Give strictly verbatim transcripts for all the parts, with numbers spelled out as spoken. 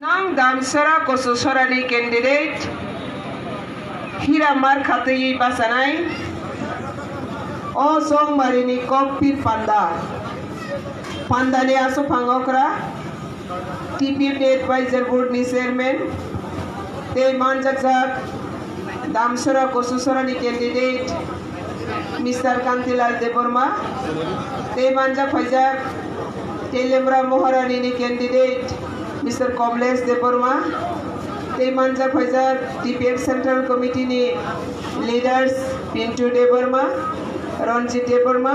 Nang Damsora Kososorani candidate Hira Mar khatwi bachanai. O Chongmarini Kokpir Panda, Pandani Aswk Phang Okra, T P F ni Advisor Board ni Chairman, tei manjakjak Damsora Kososorani candidate Mister Kantilal Debbarma, tei manjak phaijak Telemra Moharani ni candidate Mister Komlesh Debbarma, tei manjak phaijak T P F Central Committee ni leaders Pintu Debbarma, Ranjit Debbarma,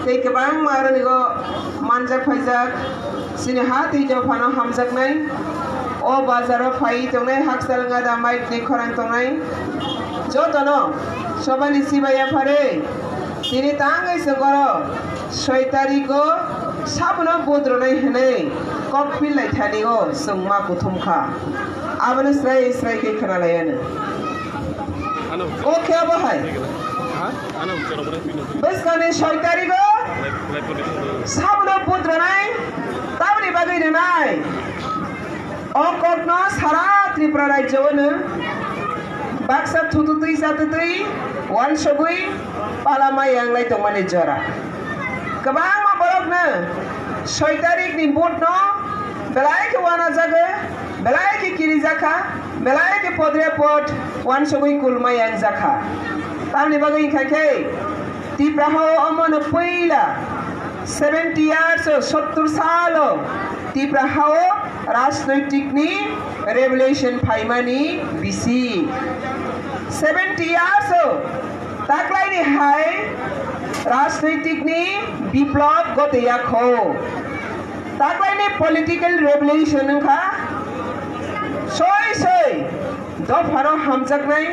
tei kwbangma aronigo manjak phaijak, chini ha tei dophano hamjaknai, o bazaro phai tongnai, hakchal wngya da mic ni khorang tongnai, jotono sobani chibai yaphare, tini tangwi chwng oro soi tarigo sabono budronai hwnwi kok pillai thani o chwng ma kuthum kha. Abono srai srai khe khwnalai anw. Ano. O khe abo hai. Ha? Ano, chalo, bro, pino. Bwskangni soi tarigo Live, live, live. Sabono budronai, tamni bagwi rwnai. O kokno sara Tripura rajyo-o baksa thututwi chatutwi wansugwi pala mai yanglai tongmani jora. Kwbangma borokno soi tarikni vote no belai khe wanajago, belai khe kirijakha, belai khe podre pod wansugwi kulma yangjakha. Tamni bagwi wngkha khe Tipra hao omono puila seventy years o, sottur salo Tipra hao rajnoitikni revolution phaimani bisi. Seventy years o taklaini hai rajnoitikni biplop goteyakho. Taklaini political revolution wngkha soi soi dophano hamjaknai,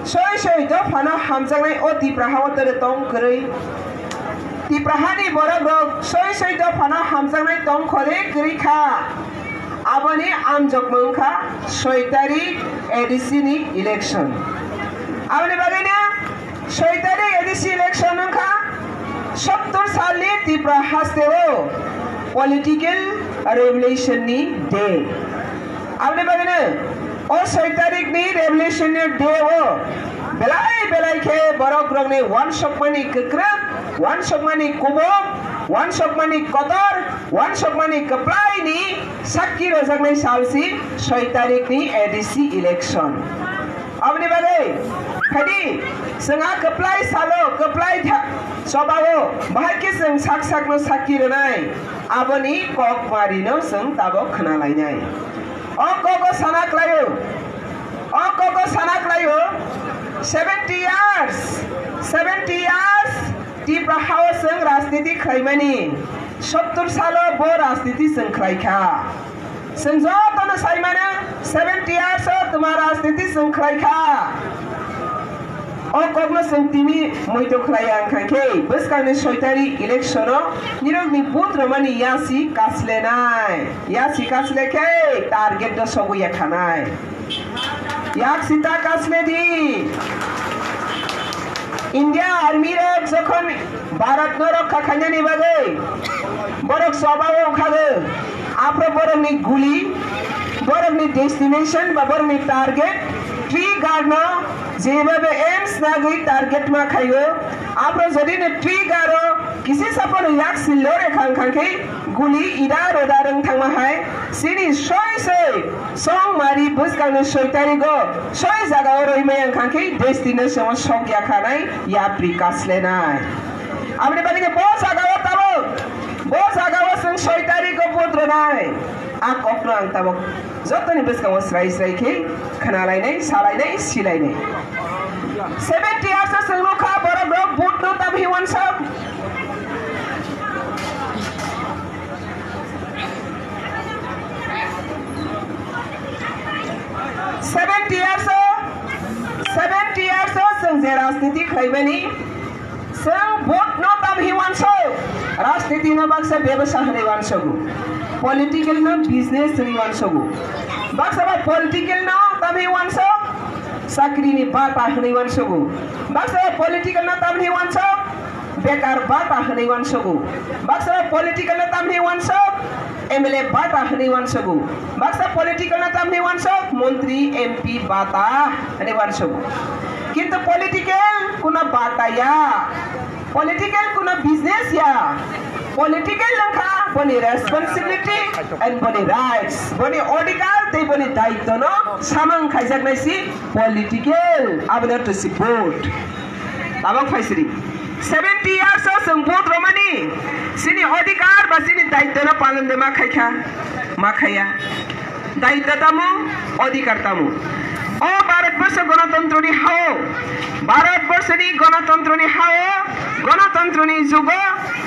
soi soi dophano hamjaknai o Tipra hao tere tong kwrwi. Tipra hani borok rok soi soi dophano hamjaknai tong khore kwrwi kha. Aboni amjokmung wngkha soi tarik A D C ni election. Aboni bagwino soi tarik A D C election wngkha sottur salni Tipra hasteo political revolution ni day. Aboni bagwino o soi tarik ni revolution ni day o belai belai khe borok rokni wansokmani kwkrwk, wansokmani kubuk, wansokmani kotor, wansokmani kwplaini sakki rwjaknai salsi soi tarik ni A D C election. Aboni bagwi phaidi, chwng a kwplai salo, kwplai tha-, chobao bahai khe chwng sak sakno sakki rwnai, aboni kokmarino chwng tabok khwnalainai. O kogo sana khlaio, o kogo sana khlaio, seventy years, seventy years Tipra hao chwng rajniti khlaimani, sottur salo bo rajniti chwng khlaikha. Chwng jotono sai mano, seventy years o twma rajniti chwng khlai kha. O kokno chwng tini muitu khlai ang kha khe, bwskangni soi tarik election o nirokni vote rwmani yasi kaslenai. Yasi kasle khe target no sogwi ya khanai. Yak sita kasle di. India Army rok jokhon Bharat no rokha khainani bagwi borok choba o khago. Aphro borokni guli, borokni destination ba borokni target trigger no jebhabe aims nagwi target ma khaio. Aphro jodi no trigger o kisi saphano yak sil lore khang khang khe guli ida roda rwng thangma hai chini soi soi Chongmari bwskangni soi tarigo soi jagao rwi maya wngkha khe destination o sok ya khanai yapri kaslenai. Aboni bagwi bo jagao tabuk, bo jagao chwng soi tarigo vote rwnai. A kokno ang tabuk jotoni bwskango srai srai khe khwnalainai, salainai, silainai. Seventy years o chwng nukha borok rok vote no tamhi wansok. Seventy years o, seventy years o chwng je rajniti khlaimani, chwng vote no tamhi wansok, rajniti no baksa bebasa hwnwi wansogo, political no business hwnwi wansogo, baksa ba political no tamhi wansok, chakri ni bata hwnwi wansogo, baksa ba political no tamhi wansok, bekar bata hwnwi wansogo, baksa ba political no tamhi wansok, M L A bata hwnwi uansogo. Baksa political na tamni uansok, montri, M P bata hwnwi uansogo. Kintu political kuna bata ya. Political kuna business ya. Political wngkha boni responsibility and boni rights, boni odhikar tei boni daitwno samung khaijaknai si political, abono to si vote. Tabok phaisiri. Seventy years o chwng vote romani, chini odhikar ba chini daitwno palon de ma khaikha? Ma khaiya. Daitwa tamo, odhikar tamo? O Bharatborsho gonotontroni hao, Bharatborshoni gonotontroni hao, gonotontroni jugo,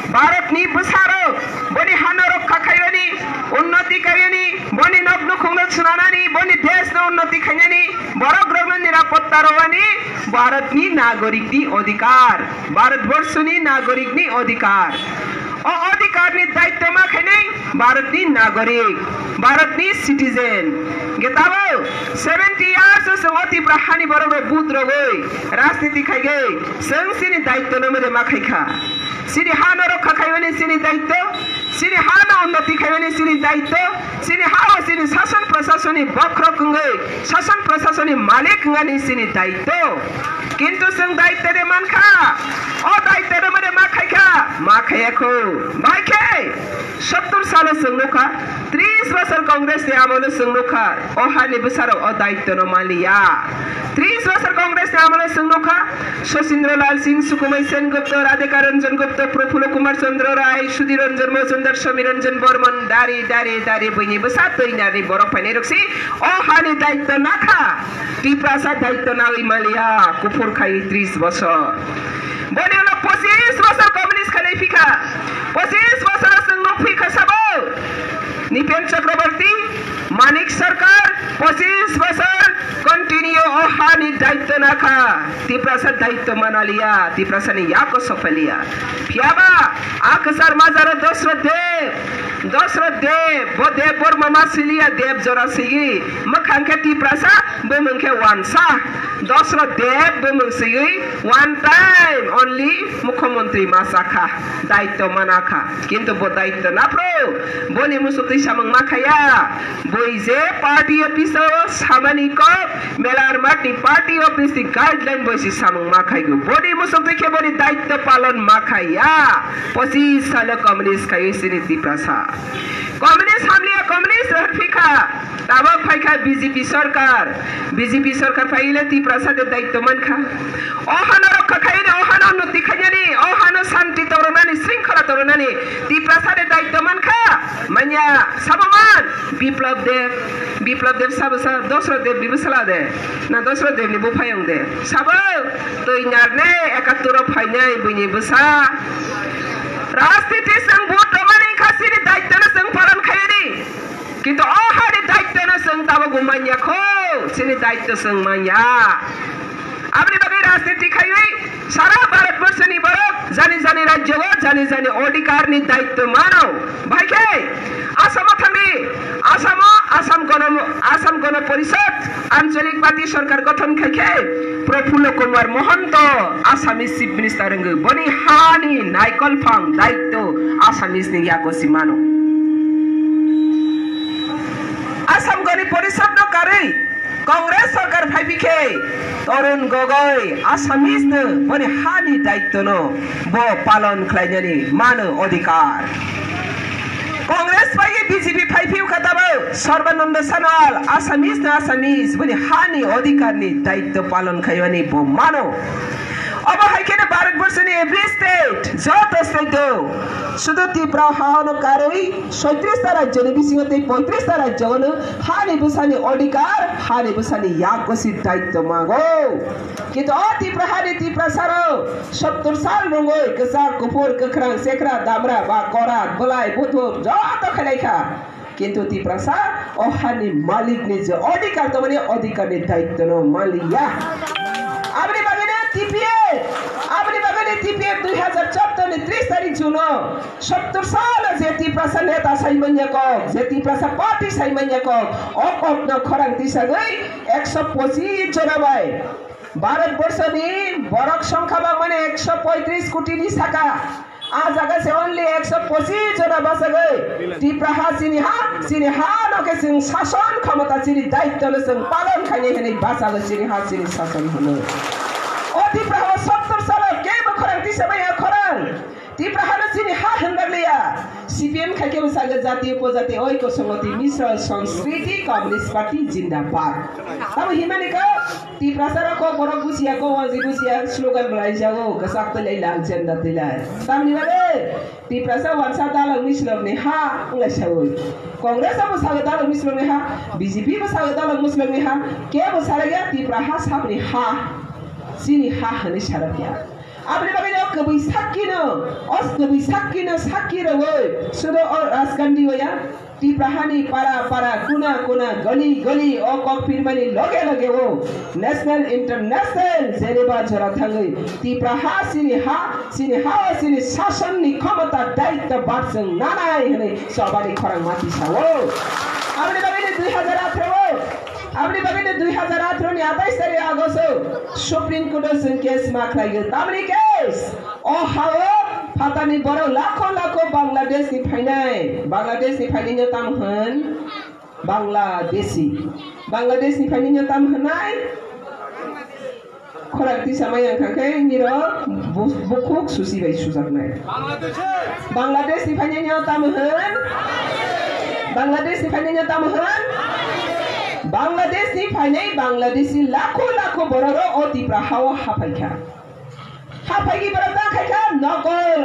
Bharatni bwsarok boni hano rokha khaiyoni, unnoti khaiyoni, boni nok nukhungno sunanani, boni deshno unnoti khainani, borok rokno nirapotta rwani, Bharatni nagorikni odhikar, Bharatborshoni nagorikni odhikar. O odhikarni daitwa ma khainai Bharatni nagorik, Bharatni citizen. Hwnkhe tabok seventy years o chwng o Tipra hani borok rok vote rogwi rajniti khaigwi chwng chini daitwa no mode ma khaikha. Chini ha no rokha khaimani chini daitwa, chini ha no unnoti khaimani chini daitwa, chini ha o chini sason prasasoni bokhorok wngwi, sason prasasoni malik wngani chini daitwa. Kintu chwng daitwa de mankha, o daitwa de mode ma khaikha? Ma khaiya kho. Bai khe sottor salo chwng nukha, tris bosor Congress ni amolo chwng nukha, o hani bwsarok o daitwa no maliya. Tris bosor Congress ni amolo chwng nukha, Sachindra Lal Singh, Sukhmay Sen Gupta, Radhika Ranjan Gupta, Prafulla Kumar Chandra Rai, Sudhir Ranjan Majumdar, Samir Ranjan Barman, dari, dari, dari, buini bwsa twi nari borok phainai rok si o hani daitwa nakha. Tiprasa daitwa nawi maliya, kuphur khai tris bosor. Boni ulo pochis bosor communist khalai phikha. Pochis bosor chwng nuk phikha sabo. Nipen Chakraborty, Manik Sarkar, pochis bosor continue o hani daitwa nakha. Tiprasa daitwa manaliya, Tiprasani yako sophaliya. Phiyaba, a kwchar majaro Dosrot Deb, Dosrot Deb, bo Deb Borma ma siliya, Deb jora sigi. Mwkhang khe Tiprasa, bumung khe wansa. Dosrot Deb bumung sigi, one time only mukhyamantri ma sakha, daitwa manakha. Kintu bo daitwa naphru, boni musuktwi samung ma khaiya. Boi je party office o samani kok, Melarmatni party office ni guideline boi si samung ma khaigo. Boni musuktwi khe boni daitwa palon ma khaiya. Pochis salo communist khaiwi sini Tiprasa. Communist hamliya, communist rwphikha. Tabok phaikha B J P sarkar. B J P sarkar phaile Tiprasa de daitwa mankha. O hano rokha khainani, o hano unnoti khainani, o hano santi torunani, sringkhola torunani Tiprasa de daitwa mankha. Manya, sabo man, Biplab Deb, Biplab Deb sabo sa, Dosrot Deb ni bwsala de, na Dosrot Deb ni buphayung de. Sabo, twi narne, ekattor o phainai, buini bwsa. Rajniti chwng vote romani kha chini daitwa no chwng palon khainani. Kintu o hani daitwa no chwng tabok bo manya kho, chini daitwa chwng manya. Aboni bagwi rajniti khaiwi sara Bharatborshoni borok jani jani rajyo o jani jani odhikarni daitwa mano. Bahai khe Asamo thangdi, Asamo, Assam Gono, Assam Gono Porishod, Ancholik Party Sarkar gothon khai khe Prafulla Kumar Mohanto Assamese Chief Minister wngwi boni hani naikol phang daitwa Assamese ni yago si mano. Assam Gono Porishod no karwi Congress sarkar phaipi khe Tarun Gogoi Assamese no boni hani daitwa no bo palon khlainani mano odhikar. Congress bai B J P phaiphiyukha tabok Sarbananda Sonowal Assamese no Assamese boni hani odhikar ni daitwa palon khaimani bo mano. Obo hai kheno Bharatborshoni every state, joto state o, sudu Tripura hano karwi soitris ta rajyoni bisingo tei poitris ta rajyono hani bwsani odhikar, hani bwsani yakgosi daitwa mango. Kintu o Tripura hani Tiprasarok sottor sal rwngwi kwchak, kuphur, kwkhrang, chekra, damra ba korat, bwlai, buthuk joto khlaikha. Kintu Tiprasa o hani malikni je odhikar tongmani, odhikarni daitwno manliya. Aboni bagwino T P F, aboni bagwino T P F dui hazar chouddoni tris tarik June-o sottor salo je Tiprasa neta sai manya kok, je Tiprasa party sai manya kok, o kokno khorang tisagwi ekso pochis jona bai Bharat borshoni borok songkha bangmani ekso poitris kotini saka A jaga se only ekso pochis jona bachagwi Tipra ha chini ha, chini ha no khe chwng sason khomota chini daityo no chwng palon khainai hinwi bachagwi chini ha chini sason hwnwi. O Tipra ha sottor salo kebo khorang tisa maya khorang. Tipra hano chini ha hwnbak liya. C P M khai khe bwsagwi jati upojati oiko songoti Misra Sanskriti Communist Party jindabad. Tamo himani ko Tiprasa rok kok borok busiya ko waji busiya slogan belai jago kwchak twi lai lal jenda twi lai. Tamni bagwi Tiprasa wansa dalok mislok ni ha wngla sawi. Congress bo sawi dalok mislok ni ha, B J P bo sawi dalok mislok ni ha, ke bo sawi ya Tipra ha sabni ha. Chini ha hwnwi sarak ya. Aboni bagwi no kwbwi sakki no, os kwbwi sakki no sakki rogwi sudo o Rajkandi o ya. Tipra hani para para kuna kuna goli goli o kok pirmani loge loge o national international jereba jora thangwi Tipra ha chini ha chini ha o chini sason ni khomota daityo batswng nanai hwnwi chobani khorang mati sao. Aboni bagwi no dui hazar atharo o Aboni bagwi no dui hazar atharo ni atais tarik August o Supreme Court o chwng case ma khlaigo. Tamni case? O hao phatani borok lakho lakho Bangladesh ni phainai. Bangladesh ni phainai no tam hwn? Bangladeshi. Bangladesh ni phainai no tam hwnai? Khorang tisa maya wngkha khe nirok bu-, bukhuk susi bai sujaknai. Bangladesh ni phainai no tamo hwn? Bangladesh ni phainai no tamo hwn? Bangladesh ni phainai Bangladeshi lakho lakho borok o Tipra hao haphaikha. Haphaigwi borok ta khaikha nokol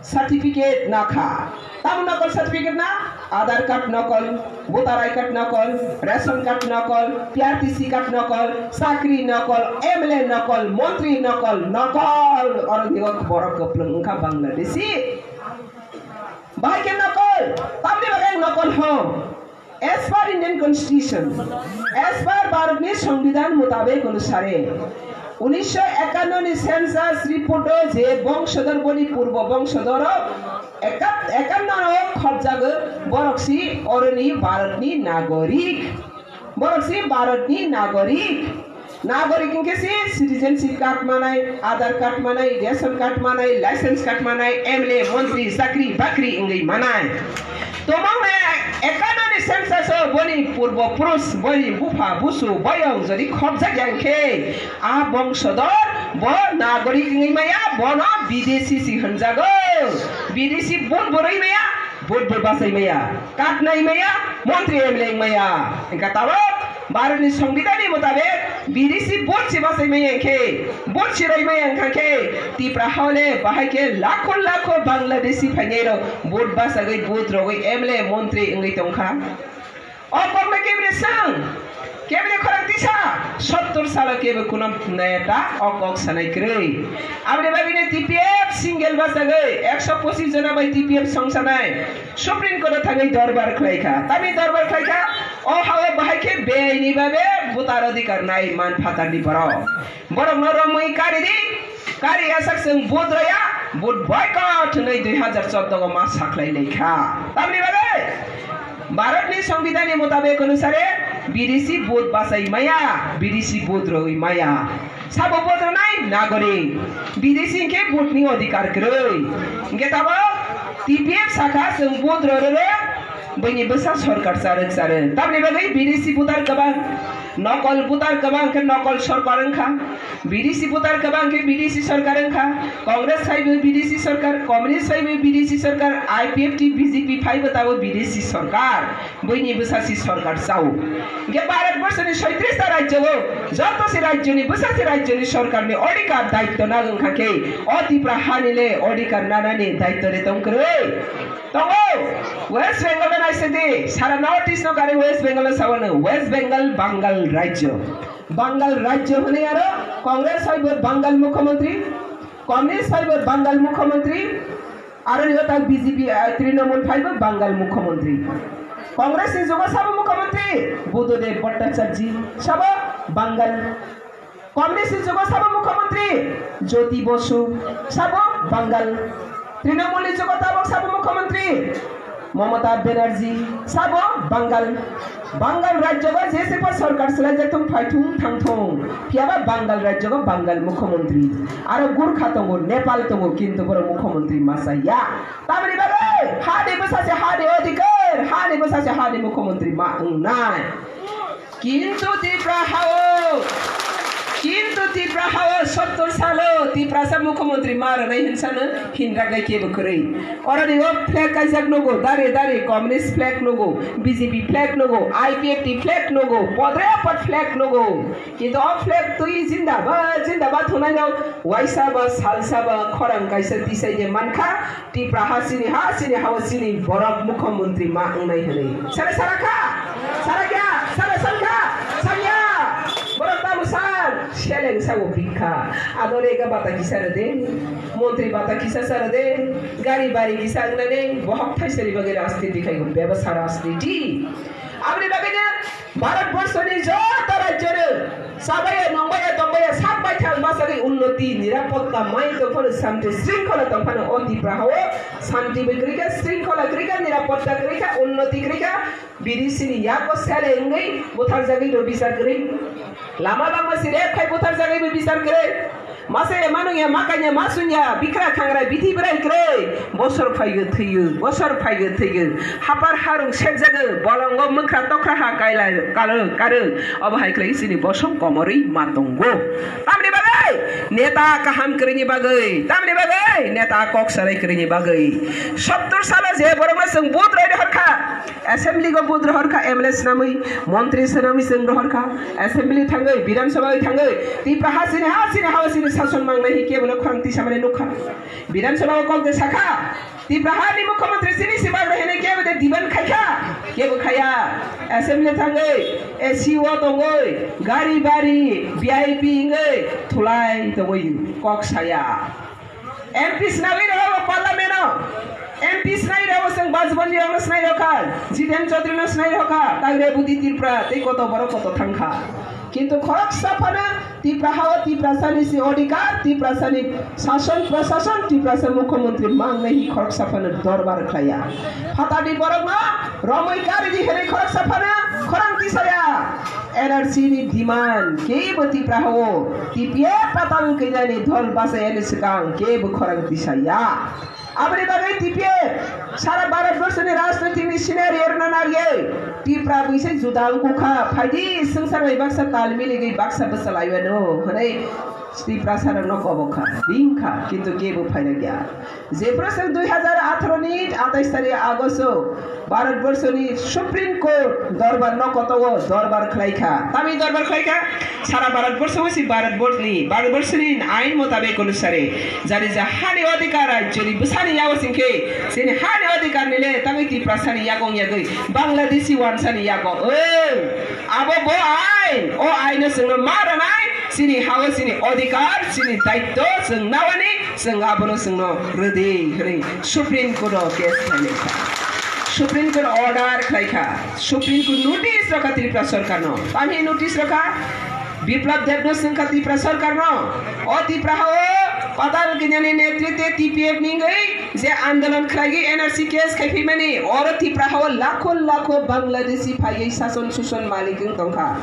certificate nakha. Tamo nokol certificate na? Aadhaar card nokol, voter I D card nokol, ration card nokol, P R T C card nokol, chakri nokol, M L A nokol, montri nokol, nokol. Oro ni borok kwplwng wngkha Bangladeshi. Bahai khe nokol, tamni bagwi nokol ho? As per Indian Constitution, as per Bharatni Songbidan mutabek onusare, unisho ekanno ni census report o je bongsodor boni purbo bongsodor o ekat-, ekanno no khobjago borok si oroni Bharatni nagorik. Borok si Bharatni nagorik. Nagorik hwnkhe si citizenship card manai, Aadhaar card manai, ration card manai, license card manai, M L A, montri, chakri, bakri wngwi manai. Tomongni ekanno ni census o boni purbo purush, boni bupha, busu, boyong jodi khobjak ya hwnkhe, a bongsodor bo nagorik wngwi maya, bono bidesi si hwnjago. Bidesi vote bo rwi maya, vote bo bachai maya, card nai maya, montri M L A wng maya. Wngkha tabok Bharatni Songbidanni mutabek bidesi vote se bachai maya hwnkhe, vote se rwi maya wngkha khe, Tipra hao le bahai khe lakho lakho Bangladeshi phainai rok vote bachagwi, vote rogwi M L A, montri wngwi tongkha. O kokno kebini swng, kebini khorang tisa, sottor salo kebo kuno neta o kok sanai kwrwi. Aboni bagwino T P F single bachagwi ekso pochis jona bai T P F songsanai Supreme Court o thangwi dorbar khlaikha. Tamni dorbar khlaikha, o hao bahai khe beyni babe voter adhikar nai man phatarni borok. Borokno romwi kari di, kari yasak chwng vote rwya, vote boycott hwnwi dui hazar choudo o ma sakhlai laikha. Tamni bagwi Bharatni Songbidanni mutabek onusare bidesi vote bachai maya, bidesi vote rwi maya. Sabo vote rwnai nagorik, bidesi hwnkhe vote ni odhikar kwrwi. Hwnkhe tabok T P F sakha chwng vote rw rw rw, buini bwsa sorkar charwk charwk. Tamni bagwi bidesi voter kwbang, nokol voter kwbang khe nokol sorkar wngkha. Bidesi voter kwbang khe bidesi sorkar wngkha. Congress phaibo bidesi sorkar, Communist phaibo bidesi sorkar, I P F T, B J P phaibo tabo bidesi sorkar. Buini bwsa si sorkar chao. Hwnkhe Bharat borso ni soitris ta rajyo o, joto se rajyo ni bwsa se rajyo ni sorkar ni odhikar daityo nang wngkha khe, o Tipra hani le odhikar nanani daityo le tong kwrwi? Tongo. West Bengal no naisidi, sara North East no kari West Bengal no sawano, West Bengal Bangal rajyo. Bangal rajyo hwnwi aro Congress phaibo Bangal mukhyamantri, Communist phaibo Bangal mukhyamantri, aro ni tak B J P, ah, Trinamool phaibo Bangal mukhyamantri. Congress ni jugo sabo mukhyamantri Buddhadev Bhattacharjee, sabo Bangal. Communist ni jugo sabo mukhyamantri Jyoti Basu, sabo Bangal. Trinamool ni jugo tabok sabo mukhyamantri Mamata Banerjee sabo Bangal, Bangal rajyogo jese pa sorkar swlaijak thung, phaithung thangthung, phiyaba Bangal rajyogo Bangal mukhyamantri, aro Gurkha tongo, Nepal tongo, kintu borok mukhyamantri masa ya. Tamni bagwi hani bwsa se hani odhikar, hani bwsa se hani mukhyamantri ma wngnai. Kintu Tipra hao, kintu Tipra hao sottor salo Tiprasa mukhyamantri ma rwnai hinsano hinraknai kebo kwrwi. Oroni o flag kaijak nugo, dare dare communist flag nugo, B J P flag nugo, I P F T flag nugo, podre pod flag nugo. Kintu o flag twi jindabad jindabad hwnai no waisa ba salsa ba khorang kaisa tisai de mankha. Tipra ha sini ha, sini ha o sini borok mukhyamantri ma wngnai hwnwi. Sara sara kha? Sara kya? Sara san kha? Sanya! Borok tamo san? Seleng sa o bikha. Adore ga bata kisa rede. Montri bata kisa sa rede. Gari bari kisa wngnani. Bohok thaisani bagwi rajniti khai go. Bebasa rajniti. Aboni bagwi no Bharat borso ni joto rajyo no Sabaya, nongbaya, tongbaya, sak baithang bachagwi unnoti, nirapotta mai tongphano, santi, sringkhola tongphano, o Tipra hao santi bai kwrwikha, sringkhola kwrwikha, nirapotta kwrwikha, unnoti kwrwikha, B D C ni yago sele wngwi butharjagwi rw bichar kwrwi. Lama lama si rep khai butharjagwi bo bichar kwrwi. Masa ya manung ya, makanya masung ya, bikra khangra bithi bwrai kwrwi. Bosor phaigo thwigo, bosor phaigo thwigo. Hapar harung sekjago, bolongo mwkra tokra ha kaila kalo karung. Obo hai khlai chini bosong komorwi ma tongo. Tamni bagwi? Neta kaham kwrwini bagwi. Tamni bagwi? Neta kok sarai kwrwini bagwi. Sottor salo je borokno chwng vote roi rohor kha. Assembly go vote rohor kha, M L A swnamwi, montri swnamwi chwng rohor kha. Assembly thangwi, Bidhan Sabha wi thangwi, Tipra ha sini, ha sini, ha sini sason mangnai hi kebono khorang tisa mani nukha. Bidhan Sabha o kok de sakha, Tipra ha ni mukhyamantri sini si bagwi hwnwi kebo de demand khai kha, kebo khaya. Assembly thangwi, A C o tongwi, gari bari, V I P wngwi thulai tongwi kok saya. M P swnamwi rw o parliament o. M P swnai rw o, chwng Bajbandi rok no swnai rw kha, Jiten Chaudhary no swnai rw kha, Tagre Budi Tripura tei koto borok koto thang kha. Kintu khoroksa phano Tipra ha o Tiprasa ni si odhikar, Tiprasa ni sason prasason, Tiprasa mukhyamantri mangnai hi khoroksa phano dorbar khlaiya. Phatani borok no romwi kari di hwnwi khoroksa phano khorang tisaya. N R C ni demand kebo Tipra ha o T P F patal kailaini dol bachayani swkang kebo khorang tisaya. Aboni bagwi T P F sara Bharat borso ni rajniti ni scenario rwna nariya. Tipra bwsai juda wngkha, phaidi swngchar bai baksa tal miligwi baksa bwsa laiwano hwnwi Tiprasa rokno kobok kha, ring kha, kintu kebo phaina kya. Jephuru chwng dui hazar atharo ni atais tarik August o Bharat borso ni Supreme Court dorbar no koto o dorbar khlai kha. Tamni dorbar khlai kha? Sara Bharat borso o si Bharat bor-, ni, Bharat borso ni ain motabek onusare jani ja hani odhikar rajyo ni bwsa ni yago singkhe chini hani odhikar ni le tangwi Tiprasa ni yago wng yagwi Bangladeshi wansa ni yago. Oi, abo bo ain, o ain no chwngno ma ranai, chini ha o chini odhikar, chini daitto chwng nawani, chwng abono chwngno rwdi hwnwi Supreme Court o case khlainai kha. Supreme Court order khlai kha. Supreme Court notice rokha Tripura sorkar no. Tamni notice rokha? Biplab Deb no swngkha Tripura sorkar no. O Tripura ha o Patal Kanyani netritwe T P F ni wngwi je andolon khlaigwi N R C case khai phaimani, oro Tripura ha o lakho lakho Bangladeshi phaiwi sason suson malik wng tongkha.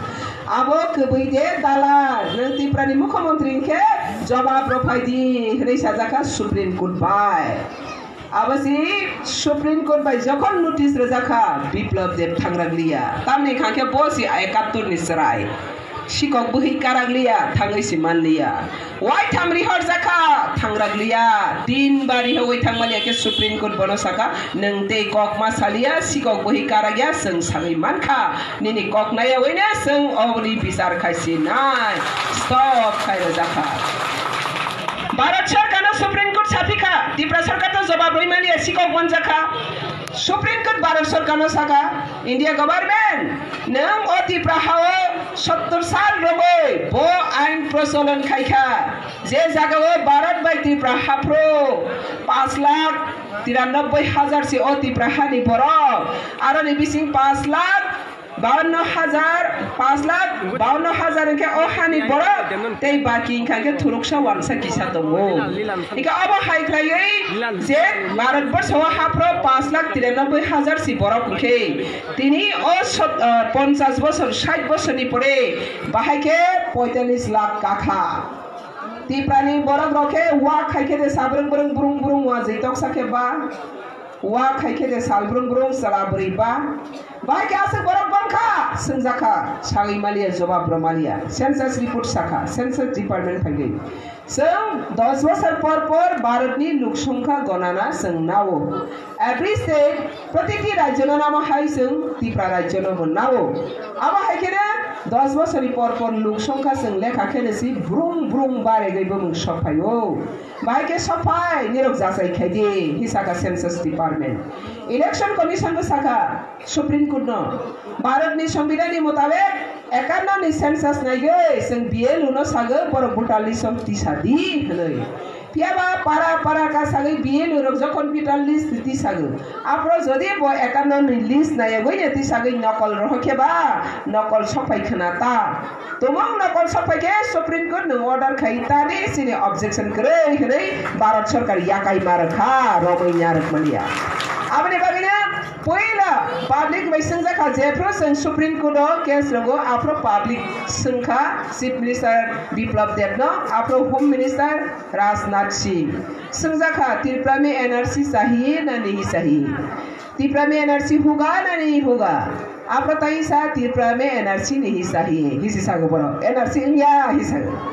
Abo kwbwi de dala, nwng Tripura ni mukhyamantri hwnkhe jobab rw phai di hwnwi sajakha Supreme Court bai. Abo si Supreme Court bai jokhon notice rwjak kha, Biplab Deb thangrak liya. Tamni hwnkhe bo si ekattor ni chwrai. Sikok bwhwi karak liya, thangwi si man liya. Waitham rihor jakha, thangrak liya. Tin ba rihowi thangmani khe Supreme Court bono saka, nwng tei kok ma saliya, sikok bwhwi karak ya, chwng sagwi mankha. Nini kok naiya wine chwng oboni bichar khai si nai. Stop khai rwjakha. Bharat sorkar no Supreme Court saphikha, Tripura sorkar to jobab rwi maliya, sikok manjakha. Supreme Court Bharat sorkar no saka, India government, nwng o Tripura ha o sottor sal rogwi bo ain procholon khaikha, je jaga o Bharat bai Tripura haphro panch lakh tiranoboi hajar si o Tripura hani borok, aroni bising panch lakh Bawanno hajar, paanch lakh bawanno hajar hwnkhe o hani borok tei baki wngkha khe thuruksa wangsa kisa tongo. Hwnkhe obo hai khlaiwi je Bharat borsho o haphro paanch lakh tiranoboi hajar si borok hwnkhe tini o sot-, ah, ponchash bosor, sait bosorni pore bahai khe poitallis lakh kakha. Tiprani borok rok khe wa khai khe de sabrung brung brung brung wa jwi toksa khe ba. Wa khai khe de sal brung brung chwla bwrwi ba. Bahai khe aswk borok bangkha, swngjak kha, sagwi maliya, jobab rw maliya. Census report sakha, census department phaigwi. Chwng dos bosor por por Bharatni luk songkha gonana chwng nao. Every state, protiti rajyono namo hai chwng Tipra rajyono bo nao. Abo hai kheno dos bosorni por por luk songkha chwng lekha kheno si brung brung baregwi bumung sok phaio. Bahai khe sophai nirok jachai khai di, hi sakha census department. Election commission bo sakha Supreme Court no, Bharat ni Songbidan ni mutabek ekanno ni census naigwi chwng B L O no sagwi borok voter list o tisa di hwnwi. Phiya ba para para ka sagwi B L O rok jokhon voter list tisagwi, aphro jodi bo ekanno ni list nayagwi ne tisagwi nokol rohor khe ba nokol sophai khna ta. Tumung nokol sophai khe Supreme Court nwng order khai tani chini objection kwrwi hwnwi Bharat Sarkar yakai ma rwkha, romwi nya rwkmani ya. Aboni bagwino puila public bai swngjak kha, jephru chwng Supreme Court o case rogo, aphro public swngkha Chief Minister Biplab Deb no, aphro Home Minister Rajnath Singh. Swngjak kha, Tripura me N R C chahiye na nahi chahiye? Tripura me N R C hoga na nahi hoga? Aphro tai sa Tripura me N R C nahi chahiye, hisi sago borok. N R C wngya hi sago.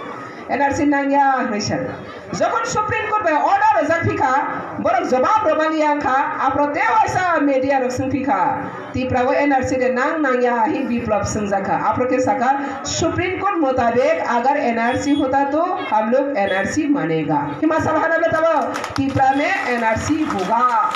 N R C nangya hwnwi sago. Jokhon Supreme Court bai order rwjak phi kha, borok jobab rwmani yang kha, aphro tei waisa media rok swng phi kha, Tripura o N R C de nang nangya hi Biplab swngjak kha. Aphro khe sakha, Supreme Court mutabek agar N R C hota to hum log N R C manega. Himachal hana le tabo Tripura me N R C hoga.